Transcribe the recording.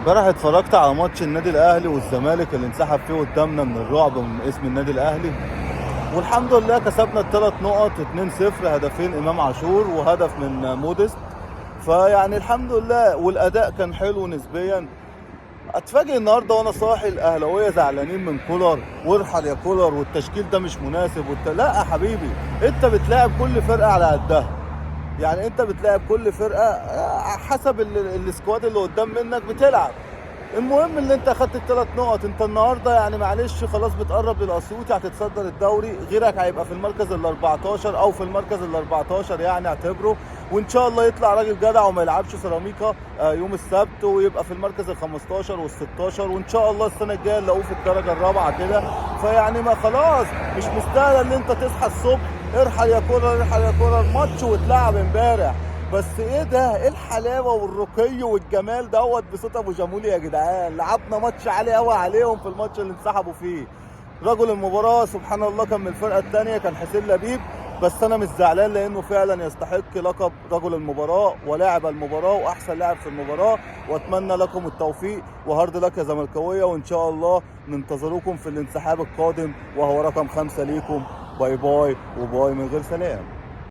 امبارح اتفرجت على ماتش النادي الاهلي والزمالك اللي انسحب فيه قدامنا من الرعب من اسم النادي الاهلي، والحمد لله كسبنا الثلاث نقط 2-0، هدفين امام عاشور وهدف من مودست. فيعني الحمد لله، والاداء كان حلو نسبيا. اتفاجئ النهارده وانا صاحي الاهلاوية زعلانين من كولر، وارحل يا كولر، والتشكيل ده مش مناسب لا يا حبيبي، انت بتلاعب كل فرقه على قدها. يعني انت بتلاعب كل فرقه حسب ال squad اللي قدام منك بتلعب. المهم ان انت اخدت الثلاث نقط. انت النهارده يعني معلش خلاص بتقرب للاسيوطي، هتتصدر الدوري، غيرك هيبقى في المركز ال 14 او في المركز ال 14 يعني اعتبره. وان شاء الله يطلع راجل جدع وما يلعبش سيراميكا يوم السبت، ويبقى في المركز ال 15 وال 16، وان شاء الله السنة الجاية نلاقوه في الدرجة الرابعة كده. فيعني ما خلاص مش مستاهلة ان انت تصحى الصبح ارحل يا كولر ارحل يا كولر. ماتش واتلعب امبارح، بس ايه ده؟ ايه الحلاوة والرقي والجمال دوت بصوت ابو جمولي يا جدعان. لعبنا ماتش عالي قوي عليهم في الماتش اللي انسحبوا فيه. رجل المباراة سبحان الله كان من الفرقة الثانية، كان حسين لبيب، بس انا مش زعلان لانه فعلا يستحق لقب رجل المباراة ولاعب المباراة واحسن لاعب في المباراة. واتمنى لكم التوفيق و hard luck يا زملكاويه، وان شاء الله ننتظركم في الانسحاب القادم وهو رقم 5 ليكم. bye bye و bye من غير سلام.